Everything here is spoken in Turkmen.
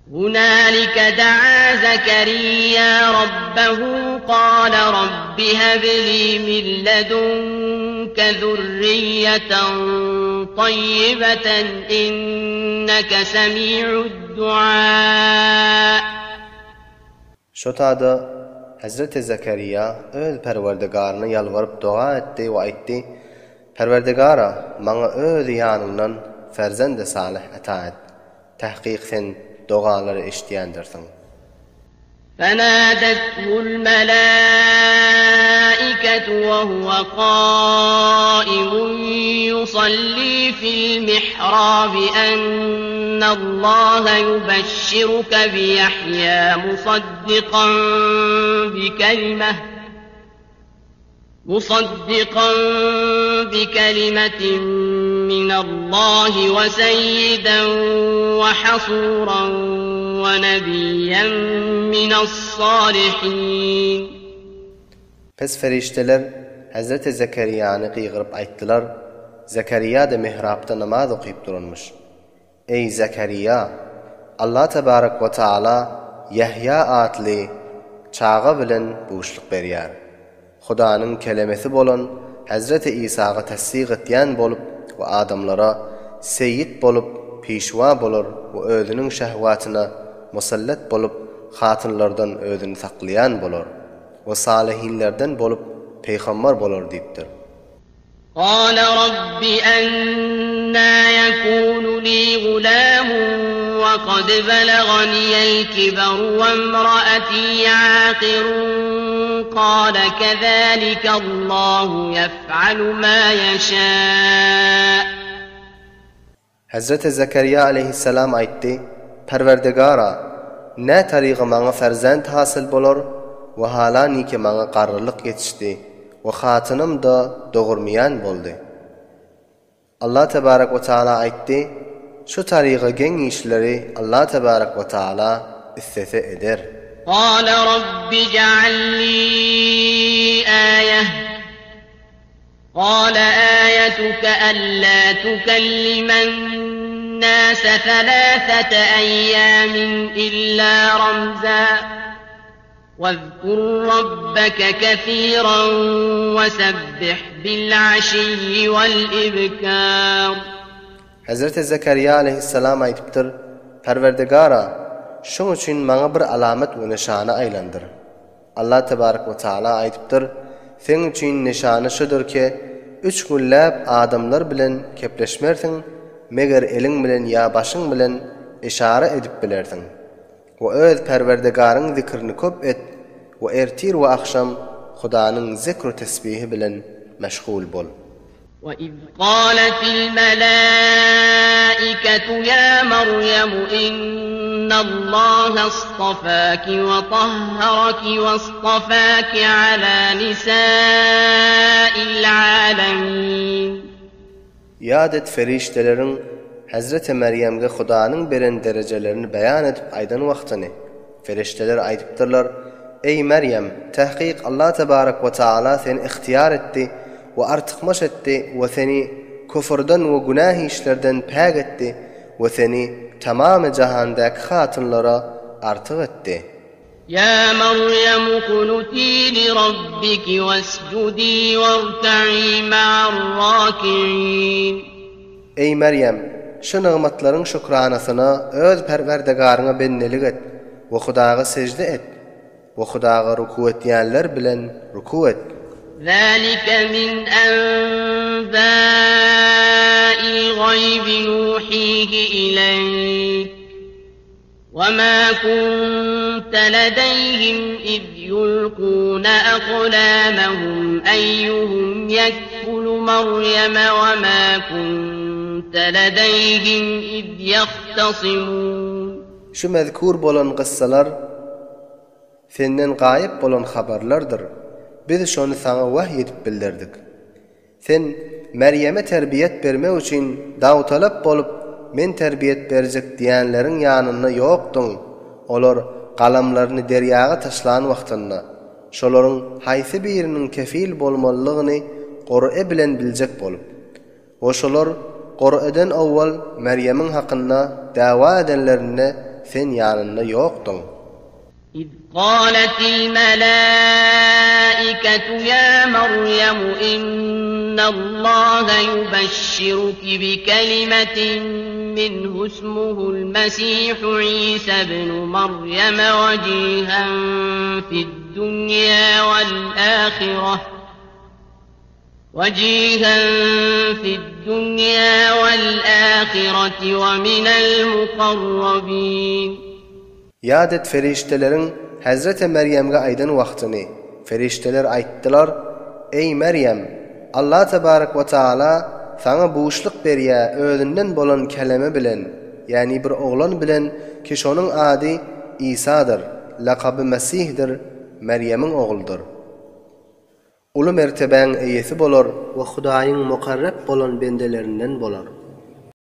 Hunalike da'a Zekeriýa rabbehu kâle rabbi heb li min ledunke zürriýeten taýýibeten inneke semi'ud du'a. Şo tada Hezreti Zekeriýa öz Perwerdigaryna ýalbaryp doga etdi we aýtdy, Perwerdigara, maňa Öz ýanyňdan ferzendi salyh ata et. Tahkyk Sen dogalary eşidýändirsiň. فنادته الملائكة وهو قائم يصلي في المحراب أن الله يبشرك بيحيى مصدقا بكلمة مصدقا بكلمة من الله وسيدا وحصورا ونبيا من الصالحين. Pes perişdeler Hezreti Zekeriýany gygyryp aýtdylar, Zekeriýa-da mihrapda namaz okyp duranmyş. Eý, Zekeriýa! Allah tebarek we taala Ýahýa atly çaga bilen buşluk berýär. Hudanyň kelemesi bolan Hezreti Isaga tassyk etýän bolup we adamlara seýýid bolup pişwa bolar we özüniň şehwatyna musallat bolup hatynlardan özüni saklaýan bolar we salyhinlerden bolup peýgamber bolar diýipdir. قال رب أنى يكون لي غلام وقد بلغني الكبر وامرأتي عاقر قال كذلك الله يفعل ما يشاء Hezreti Zekeriýa aleýhissalam aýtdy, Perwerdigara, nä tarygy maňa ferzent hasyl bolar we halaniki maňa garrylyk ýetişdi we hatynym-da dogurmaýan boldy. Allah tebarek we taala aýtdy, Şu tarygy geň işleri Allah tebarek we taala islese eder. Gala Rabbi ij'al li aýah. قال آيتك ألا تكلم الناس ثلاثة أيام إلا رمزا واذكر ربك كثيرا وسبح بالعشي والإبكار Hezreti Zekeriýa aleýhissalam aýdypdyr, Perwerdigara, şuň üçin maňa bir alamat we nyşana aýlandyr. Allah tebarek we taala aýdypdyr, Seň üçin nyşany şudur ki, üç günläp adamlar bilen kepleşmersiň, meger eliň bilen ýa başyň bilen yşara edip bilersiň. We öz Perwerdigaryň zikrini köp et we ertir we agşam Hudanyň zikru tesbihi bilen meşgul bol. وإذ قالت الملائكة يا مريم إن الله اصطفاك وطهرك واصطفاك على نساء العالمين Ýat et ferişdeleriň Hezreti Merýemge Hudanyň beren derejelerini beýan edip aýdan wagtyny. Ferişdeler aýdypdyrlar, Eý, Merýem, tahkyk Allah tebarek we taala seni ygtyýar etdi we artykmaç etdi we seni küfürden we günäh işlerden päk etdi we seni tamamy jahandäki hatynlara artyk etdi. Ýa Merýem kunuti li rabbiki wasjudi warka'i ma'ar-raki'in. Eý, Merýem, şu nygmatlaryň şükranasyna öz Perwerdigaryňa bendelik et we Hudaga sežde et we Hudaga ruku etýänler bilen ruku et. Zalike min enbâil gaýbi nuhihi ileýk. وما كنت لديهم إذ يلقون أقلامهم أيهم يكفل مريم وما كنت لديهم إذ يختصمون Şu mezkur bolan kyssalar senden gaýyp bolan habarlardyr. Biz şony saňa wahy edip bildirdik. Sen Merýeme terbiýet bermek üçin dawtalap bolup, Men terbiýet berjek diýenleriň ýanynda ýokduň, olar galamlaryny derýaga taşlan wagtynda, şolaryň haýsy biriniň kefil bolmalydygyny Gur'e bilen biljek bolup. We şolar Gur'eden owwal Merýemiň hakynda dawa edenlerinde. sen ýanynda ýokduň. إذ قالت الملائكة يا مريم إن الله يبشرك بكلمة منه اسمه المسيح عيسى ابن مريم وجيها في الدنيا والآخرة وجيها في الدنيا والآخرة ومن المقربين Ýat et ferişdeleriň Hezreti Merýemge aýdan wagtyny. Ferişdeler aýtdylar, Eý, Merýem! Allah tebarek we taala saňa buşluk berýä özünden bolan keleme bilen, ýagny bir oglan bilen ki şonuň ady Isadyr, lakaby Mesihdir, Merýemiň ogludyr. Uly mertebäň eýesi bolar we Hudaýyň mukarrep bolan bendelerinden bolar.